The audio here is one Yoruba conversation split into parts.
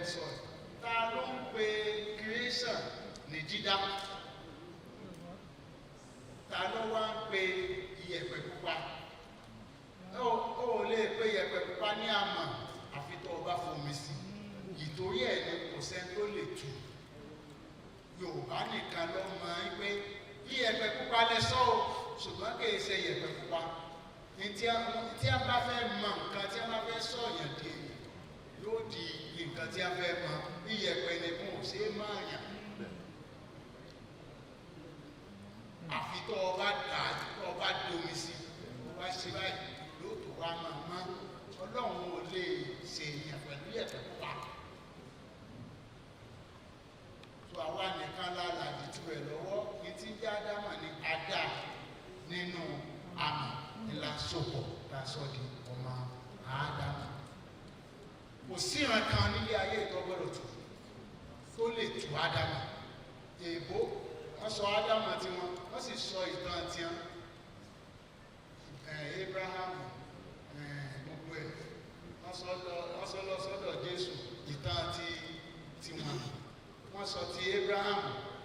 Ń sọ yìí, ta ló ń pe creation ní dídá? Ta ló wá ń pe iyẹ̀pẹ̀ pupa? Ó lè pe iyẹ̀pẹ̀ pupa ní àmọ̀ àfi tó o bá fomi sí. Ìtorí ẹ̀ ni kò sẹ́ni tó lè tù. Yorùbá nìkan ló mọ̀ ẹ́ pé iyẹ̀pẹ̀ pupa lẹ sọ o, ṣùgbọ́n kì í ṣe iyẹ̀pẹ̀ pupa ní. Tí a bá fẹ́ mọ nǹkan, tí a bá fẹ́ sọ̀yàn di èèyàn, yóò di nǹkan tí a fẹ́ mọ. Iyẹ̀pẹ̀ nìkan ò ṣeé máa yàn àfi tó o bá dà á, tó o bá domi sí, tó o bá ṣe báyìí, yóò tó wá máa mọ́. Ọlọ́run ò lè ṣe èèyàn pẹ̀lú iyẹ̀pẹ̀ pupa tó. Àwa nìkan lálàdì tú ẹ̀ lọ́wọ́ ní tí ń jẹ́ Ádámà ní adá nínú àmọ̀ ńlá sopọ̀ tá a sọ di ọmọ Ádámà. Kò sí ìran kan nílé ayé tó gbọ́dọ̀ tù tó lè tú Ádámà. Èèbó, wọ́n sọ Ádámà tiwọn, wọ́n sì sọ ìtàn tiwọn, Abraham, gbogbo ẹ̀ wọ́n sọ lọ sọ́dọ̀ Jésù. Ìtàn ti tiwọn, wọ́n sọ ti Abraham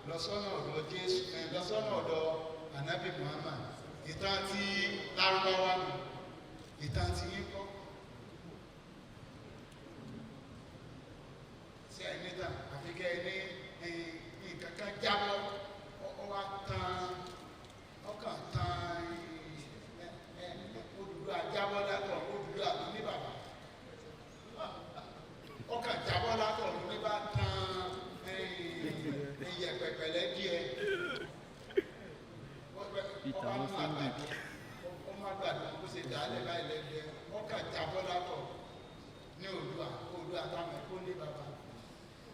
lọ sọ́nà ọ̀dọ̀ Jésù, lọ sọ́nà ọ̀dọ̀ Anabi Muhammad. Ìtàn ti Lárúbáwá nù. Ìtàn ti yín kọ́ sí ẹ̀ níta, àfi kẹ́ ẹ ní nǹkan kan jábọ́, ọ wá tán, ọkàn tán. Ẹ Odùduwà jábọ́ látọ̀. Odùduwà tó ní bàbá, ọkàn jábọ́ látọ̀ ní bá tán iyẹ̀pẹ̀ pẹ̀lẹ́ díẹ̀. Peter ọba mú Sunday. àgbàdo, ọmọ àgbàdo kó ṣe dálẹ̀ báyìí lẹ́gbẹ̀ẹ́, ọkàn jábọ́ látọ̀ ní Oòduà. Oòduà táwọn ẹ̀kọ́ ní bàbá.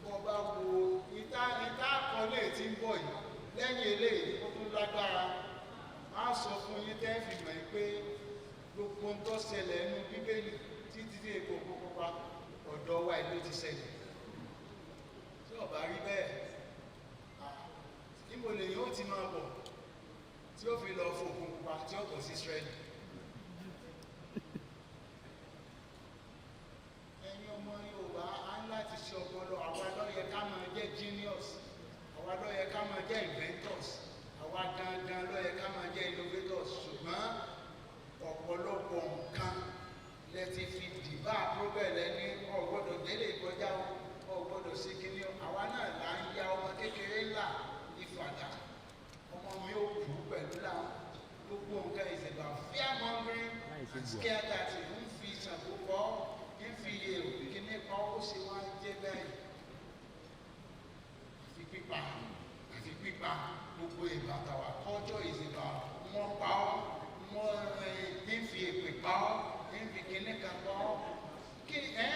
Bọ́ bá wo ìta àkọlé tí ń bọ̀ yìí lẹ́yìn eléyìí, ó tún lágbára. Á sọ fún yín tẹ́ fi mọ̀ pé gbogbo ń tó ṣẹlẹ̀ nínú Bíbélì títí tí èkó pupa, ọ̀dọ̀ wa ìlú ti ṣẹlẹ̀. Tí ó bá rí bẹ́ẹ̀, níbo lèyìn ó ti máa bọ̀ tí ó fi lọ fòkun pupa tí ó bọ̀ sí Ísírẹ́lì? Ẹ̀yin ọmọ Yorùbá, á ń láti ṣe ọpọlọ. Àwa ló yẹ ká máa jẹ́ genius, àwa ló yẹ ká máa jẹ́ inventors, àwa gangan ló yẹ ká máa jẹ́ innovators. Ṣùgbọ́n ọ̀pọ̀lọpọ̀ nǹkan lẹ ti fi dìbà problem ní ọ̀gbọ́dọ̀ gbélé kọjá o, ọ̀gbọ́dọ̀ ṣe kíní o. Àwa náà là ń ya ọmọ kékeré ńlá ìfàdà. Ọmọ mi ò kú pẹ̀lú làwọn gbogbo nǹkan is about fear mongering and scare tactic. Ń fi Ṣàngó kọ́, ń fi kíní kọ́, ó ṣe wá jẹ́ bẹ́ẹ̀. Àfi pípa, àfi pípa. Gbogbo ìbàtà wa, culture is about wọ́n pa ọ́, wọ́n ń fi èpè pa ọ́, ń fi kíní kan pa ọ́. Kí ẹ́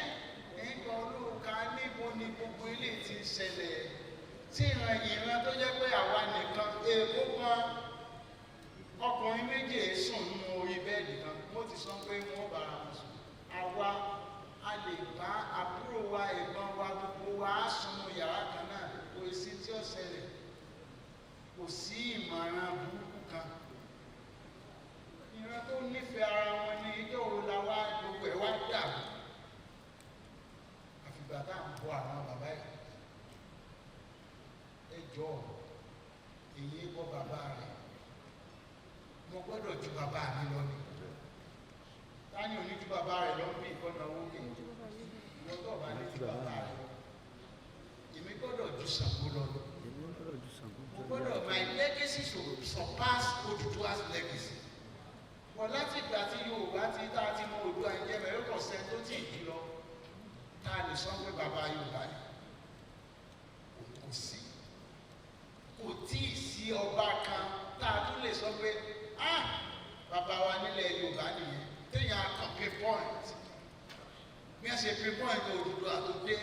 ń kọ́ olóòka, níbo ni gbogbo ilé ti ń ṣẹlẹ̀ tí ìran ìran tó jẹ́ pé àwa nìkan? Èèbó kan, ọkùnrin méjì sùn nínú orí bẹ́ẹ̀dì kan, wọ́n ti sọ pé wọ́n bára wọn sùn. Àwa a lè bá àbúrò wa, ẹ̀gbọ́n wa, gbogbo wa á sùn nínú yàrá kan náà, kò sí tí ó ṣẹlẹ̀, kò sí ìmọ̀ràn burúkú kan. Ìran tó nífẹ̀ẹ́ ara wọn ní ijó wo la wá gbogbo ẹ̀ wá dàrú? Àfìgbà tá à ń bọ àwọn bàbá yìí. Ẹ jọ̀ọ́, èyí bọ́ bàbá rẹ̀. Mo gbọ́dọ̀ ju bàbá mi lọ ni. Tani ò ní ju bàbá rẹ̀ lọ bí ìkọ́nà owó kè? Ìwọ tó bá ní ju bàbá rẹ̀ lọ, èmi gbọ́dọ̀ ju Ṣàngó lọ ni. Èmi gbọ́dọ̀ ju Ṣàngó Mo jọ lọ. gbọ́dọ̀, my legacy should surpass Odùduwà's legacy. Wọ́n láti ìgbà tí Yorùbá ti tá a ti mọ Oòduà ń jẹ́ bẹ̀rẹ̀, kò sẹ́ni tó tì í jù lọ tá a lè sọ pé bàbá Yorùbá ni. Kò sí, kò tí ì sí ọba kan tá a tún lè sọ pé, "Ah, bàbá wa nílẹ̀ Yorùbá nìyẹn," téèyàn á kàn pinpoint bí wọ́n ṣe pinpoint Odùduwà tó dé.